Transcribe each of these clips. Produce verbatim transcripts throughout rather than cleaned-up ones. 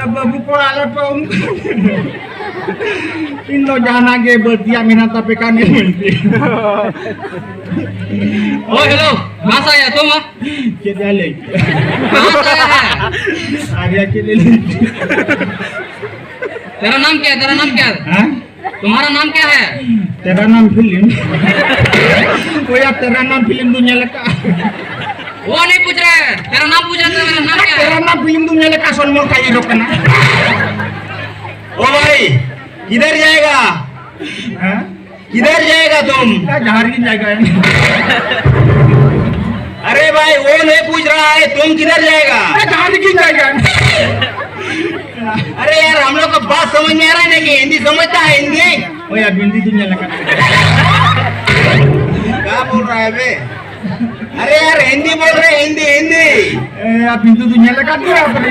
ᱮ ᱵᱟᱹᱵᱩ ᱠᱚᱲᱟ ᱟᱞᱮ ᱯᱮ ᱩᱢ-, ᱤᱧ ᱫᱚ ᱡᱟᱦᱟᱱᱟᱜ ᱜᱮ ᱵᱟᱹᱲᱛᱤᱭᱟᱜ ᱢᱮᱱᱟᱜ ᱛᱟᱯᱮ ᱠᱷᱟᱱ ᱮᱢᱟᱹᱧ ᱯᱮ᱾ ओए हेलो, कहाँ से आया तुम? ᱪᱮᱫ ᱮ ᱞᱟᱹᱭ? कहाँ से आया है? ᱟᱨᱭᱟ ᱪᱮᱫ ᱮ ᱞᱟᱹᱭ? तेरा नाम क्या है? तेरा नाम क्या है? ᱦᱮᱸ? तुम्हारा नाम क्या है? तेरा नाम फिल्म। वो यार, तेरा नाम फिल्म दुनिया लगा। वो नहीं पूछ रहा है, तेरा नाम पूछ रहा है, तेरा नाम क्या है? तेरा नाम फिल्म दुनिया लगा, सोनमोर का ये लोग ना। ओ भाई, किधर जाएगा? हाँ? किधर जाएगा तुम? क्या जहाँ की जाएगा? अरे भाई, वो नहीं पूछ रहा है, तुम किधर जाएगा? क्या जहाँ की जाएगा? अरे यार, हम लोग को बात समझ में आ रहा है ना कि हिंदी समझता है, हिंदी? ओ यार, हिंदी दुनिया लगा। क्या बोल रहा है बे? अरे यार, हिंदी बोल रहे, हिंदी, हिंदी। ए, आप हिंदी दुनिया लगा दिया आपने।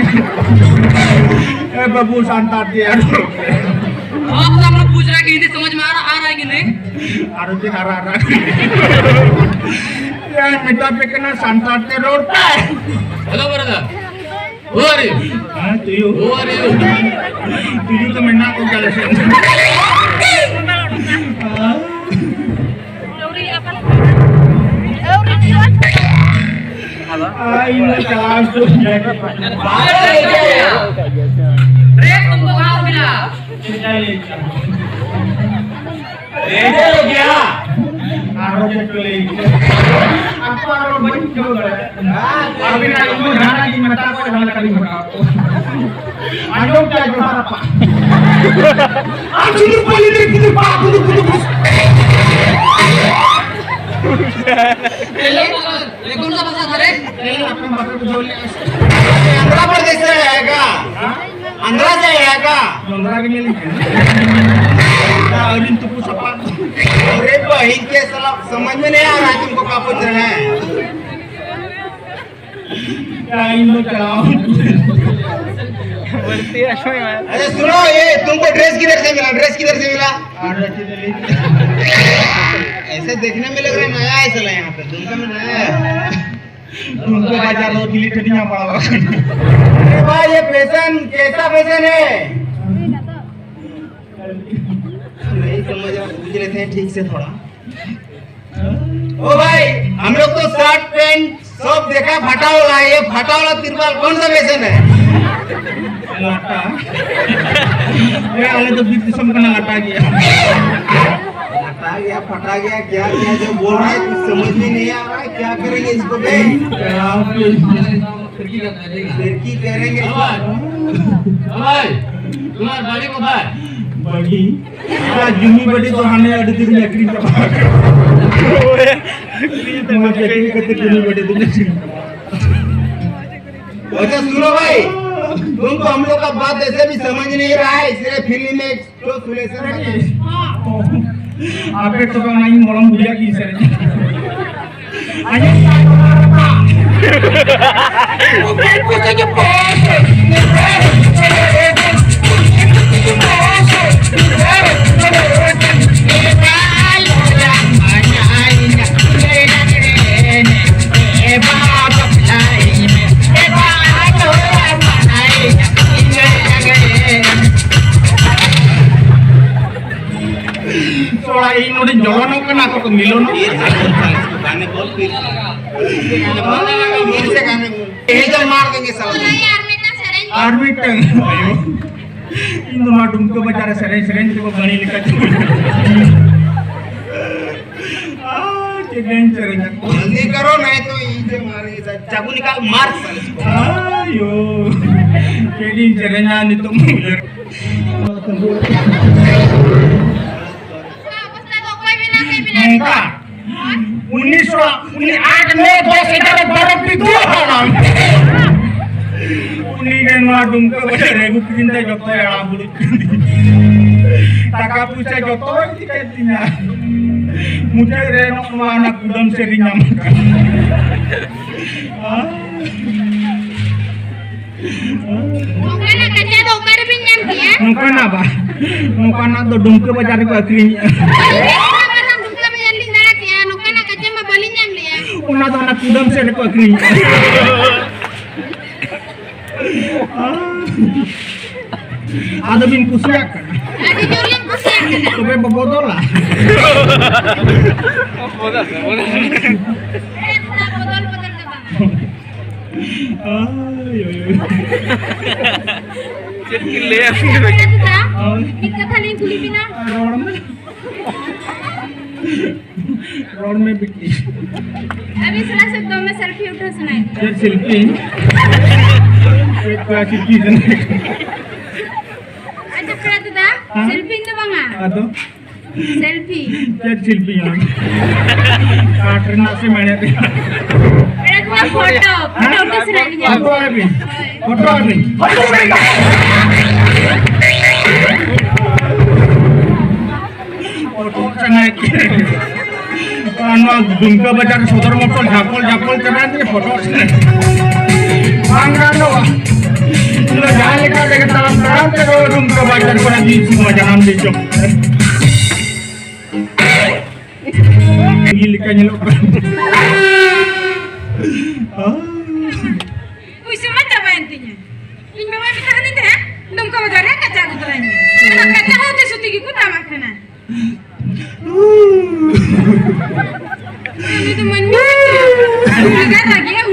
ए, बाबू, शांत आते यार। आप सब लोग पूछ रहे हैं कि हिंदी समझ में आ रहा, आ रहा है कि नहीं? आ रहा है, आ रहा है। यार, मिटा पे के ना शांत आते रोड पे। Hello brother. Who are you? हाँ, तू ही हो। Who are you? तू ही तो मैं ना को क्या लक्षण। हाँ। Hello. आई ना क्लास तो। अरे, तुमको कहाँ मिला? रेडियो क्या? आरोग्य को ले। आपको आरोग्य बन क्यों करे? अभी ना इनको जाना कि मता को हम कभी बताओ। आरोग्य क्या जो हमारा पा। आप चुदुर पहले तेरे किधर बाप, किधर, किधर, किधर। ये कौन सा भाषा था रे? ये अपने बाप को बोल ले। आंध्र प्रदेश से आया क्या? आंध्रा से आया क्या? आंध्रा के लिए नहीं है। अरविंद तुक्कू सपा। अरे बहन के साला, समझ में नहीं आ रहा है तुमको क्या पूछ रहे हैं। क्या इन लोग चलाओ? बोलती है, अश्विनी मैम। अरे सुनो, ये तुमको ड्रेस किधर से मिला? ड्रेस किधर से मिला? ऐसे देखने में लग रहा है नया है साला यहाँ पे, दुमका में नया है। तुमको बाजार रोज लिख दिया पड़ा। अरे भाई, ये फैशन कैसा फैशन है? नहीं समझ रहा, पूछ लेते हैं ठीक से थोड़ा। ओ भाई, हम लोग तो शर्ट पैंट सब देखा, फटा वाला है, ये फटा वाला तिरपाल कौन सा फैशन है? लाटा। ये वाले तो बीच दिसम का ना लाटा गया। फटा गया, फटा गया, क्या क्या जो बोल रहा है, कुछ समझ में नहीं आ रहा है, क्या करेंगे इसको बे? फिरकी करेंगे इसको। भाई, तुम्हारे बड़ी को भाई। बड़ी? क्या जुम्मी बड़ी तो हमें अड़ी दिन लकड़ी का। तुम्हारे लकड़ी का तो जुम्मी बड़ी दिन लकड़ी। अच्छा सुनो भाई, तुमको हम लोग का बात ऐसे भी समझ नहीं रहा है, इसलिए फिल्म में तो सुलेशन। आपके तो का नहीं मलम बुझा की सर। थोड़ा इन नोड़े जलन होगा ना तो मिलो ना। ये गाने बोल फिर। फिर से गाने बोल। ये जो मार देंगे साला। आर्मी टंग। इन दोनों डुमको बेचारे सरें सरें को बनी लिखा। आ, के गैंग चरेंगे। जल्दी करो, नहीं तो ये जो मारेंगे साला। चाकू निकाल, मार साले। ᱭᱳ, ᱪᱮᱫ ᱤᱧ ᱥᱮᱨᱮᱧᱟ ᱱᱤᱛᱚᱜ ᱢᱟ ᱩᱭᱦᱟᱹᱨ᱾ ᱱᱚᱝᱠᱟ, ᱩᱱᱤᱥᱥᱚ, ᱩᱱᱤ ᱟᱴ, ᱱᱚᱭ, ᱫᱚᱥ, ᱮᱜᱟᱨᱚ, ᱵᱟᱨᱚ ᱯᱤᱛᱩ ᱦᱟᱲᱟᱢ᱾ ᱩᱱᱤ ᱜᱮ ᱱᱚᱣᱟ ᱰᱩᱢᱠᱟᱹ ᱵᱟᱡᱟᱨ ᱨᱮ ᱟᱹᱜᱩ ᱠᱤᱫᱤᱧ ᱛᱮ ᱡᱚᱛᱚᱭ ᱟᱲᱟᱜ ᱵᱩᱲᱩᱡ ᱠᱤᱫᱤᱧ᱾ ᱴᱟᱠᱟ ᱯᱩᱭᱥᱟᱹ ᱡᱚᱛᱚᱭ ᱤᱫᱤ ᱠᱮᱫ ᱛᱤᱧᱟ᱾ ᱢᱩᱪᱟᱹᱫ ᱨᱮ ᱱᱚᱜᱼᱚ ᱱᱚᱣᱟ ᱚᱱᱟ ᱠᱩᱰᱟᱹᱢ ᱥᱮᱫ ᱨᱤᱧ ᱧᱟᱢ ᱠᱟᱫᱟ᱾ ᱱᱚᱝᱠᱟᱱᱟᱜ ᱠᱟᱪᱟ ᱫᱚ ᱚᱠᱟ ᱨᱮᱵᱤᱱ ᱧᱟᱢ ᱠᱮᱜᱼᱟ? ᱱᱚᱝᱠᱟᱱᱟᱜ ᱵᱟ, ᱱᱚᱝᱠᱟᱱᱟᱜ ᱫᱚ ᱰᱩᱢᱠᱟᱹ ᱵᱟᱡᱟᱨ ᱨᱮᱠᱚ ᱟᱹᱠᱷᱨᱤᱧᱮᱜᱼᱟ᱾ ᱟᱹᱞᱤᱧ ᱢᱟ ᱰᱩᱢᱠᱟᱹ ᱵᱟᱡᱟᱨ ᱞᱤᱧ ᱫᱟᱬᱟ ᱠᱮᱜᱼᱟ, ᱱᱚᱝᱠᱟᱱᱟᱜ ᱠᱟᱪᱟ ᱢᱟ ᱵᱟᱹᱞᱤᱧ ᱧᱟᱢ ᱞᱮᱜᱼᱟ᱾ ᱚᱱᱟ ᱫᱚ ᱚᱱᱟ ᱠᱩᱰᱟᱹᱢ ᱥᱮᱫ ᱨᱮᱠᱚ ᱟᱹᱠᱷᱨᱤᱧᱮᱜᱼᱟ᱾ ᱟᱫᱚ ᱵᱤᱱ ᱠᱩᱥᱤᱭᱟᱜ ᱠᱟᱱᱟ? ᱟᱹᱰᱤ ᱡᱳᱨ ᱞᱤᱧ ᱠᱩᱥᱤᱭᱟᱜ ᱠᱟᱱᱟ᱾ ᱛᱚᱵᱮ ᱵᱚ ᱵᱚᱫᱚᱞᱟ᱾ ᱵᱚᱫᱚᱞ, ᱵᱚᱫᱚᱞ ᱫᱚ ᱵᱟᱝ᱾ ᱟᱭ, ᱟᱭ, ᱟᱭ᱾ ᱪᱮᱫ ᱠᱤᱱ ᱞᱟᱹᱭᱟ? ᱦᱳᱭ᱾ ᱢᱤᱫ ᱠᱟᱛᱷᱟ ᱞᱤᱧ ᱠᱩᱞᱤ ᱵᱤᱱᱟ᱾ ᱨᱚᱲ ᱢᱮ᱾ ᱨᱚᱲ ᱢᱮ ᱵᱤᱴᱤ᱾ ᱟᱹᱵᱤᱱ ᱥᱟᱞᱟᱜ ᱥᱮ ᱫᱚᱢᱮ selfie ᱩᱴᱷᱟᱹᱣ ᱥᱟᱱᱟᱭᱮᱫ ᱞᱤᱧᱟ᱾ ᱪᱮᱫ selfie? ᱪᱮᱫ ᱠᱚ selfie ᱥᱟᱱᱟᱭᱮᱫ? ᱟᱪᱪᱷᱟ, ᱯᱮᱲᱟ ᱫᱟᱫᱟ, ᱦᱮᱸ? Selfie ᱫᱚ ᱵᱟᱝᱟ᱾ ᱟᱫᱚ? Selfie᱾ ᱪᱮᱫ selfie ᱚᱱᱟ? ᱠᱟᱴ ᱨᱮᱱᱟᱜ ᱥᱮ ᱢᱮᱬᱦᱮᱫ ᱨᱮᱱᱟᱜ? ᱯᱮᱲᱟ ᱫᱟᱫᱟ, photo, photo ᱦᱮᱸ? ᱩᱴᱷᱟᱹᱣ ᱥᱟᱱᱟᱭᱮᱫ ᱞᱤᱧᱟ᱾ Photo ᱟᱹᱵᱤᱱ? ᱦᱳᱭ᱾ Photo ᱟᱹᱵᱤᱱ? Photo ᱥᱟᱱᱟᱭᱮᱫ ᱠᱤᱱᱟ᱾ ᱟᱨ ᱱᱚᱣᱟ ᱫᱩᱢᱠᱟ ᱵᱟᱡᱟᱨ ᱥᱚᱫᱚᱨ ᱢᱚᱴᱚᱞ ᱡᱷᱟᱯᱚᱞ ᱡᱷᱟᱯᱚᱞ ᱪᱟᱞᱟᱣ ᱛᱮ photo ᱥᱟᱱᱟᱭᱮᱫ ᱠᱤᱱᱟ᱾ ᱵᱟᱝ ᱜᱟᱱᱚᱜᱼᱟ᱾ ᱤᱧ ᱫᱚ ᱡᱟᱦᱟᱸ ᱞᱮᱠᱟ ᱛᱮᱜᱮ ᱛᱟᱲᱟᱢ ᱛᱟᱲᱟᱢ ᱛᱮ ᱱᱚᱣᱟ ᱫᱩᱢᱠᱟ ᱵᱟᱡᱟᱨ ᱠᱷᱚᱱᱟᱜ ᱵᱤᱨ ᱥᱩᱨ ᱡᱟᱱᱟᱢ ᱫᱤᱥᱚᱢ᱾ ᱤᱧ ᱞᱮᱠᱟ ᱧᱮᱞᱚᱜ ᱠᱟᱱᱟ᱾ ᱯᱩᱭᱥᱟᱹ ᱢᱟ ᱪᱟᱵᱟᱭᱮᱱ ᱛᱤᱧᱟ᱾ ᱤᱧ ᱵᱟᱵᱟᱭ ᱢᱮᱛᱟ ᱦᱟᱹᱫᱤᱧ ᱛᱟᱦᱮᱸᱫ, ᱫᱩᱢᱠᱟ ᱵᱟᱡᱟᱨ ᱨᱮ ᱠᱟᱪᱟ ᱟᱹᱜᱩ ᱛᱚᱨᱟᱧ ᱢᱮ᱾ ᱚᱱᱟ ᱠᱟᱪᱟ ᱦᱚᱸ ᱩᱛᱩ ᱥᱩᱛᱤ ᱜᱮᱠᱚ ᱫᱟᱢᱟᱜ ᱠᱟᱱᱟ᱾ ᱩᱱᱤ ᱫᱚ ᱢᱟᱹᱱᱢᱤ ᱠᱟᱱ ᱜᱮᱭᱟ᱾ ᱞᱟᱜᱟ ᱞᱟᱹᱜᱤᱫ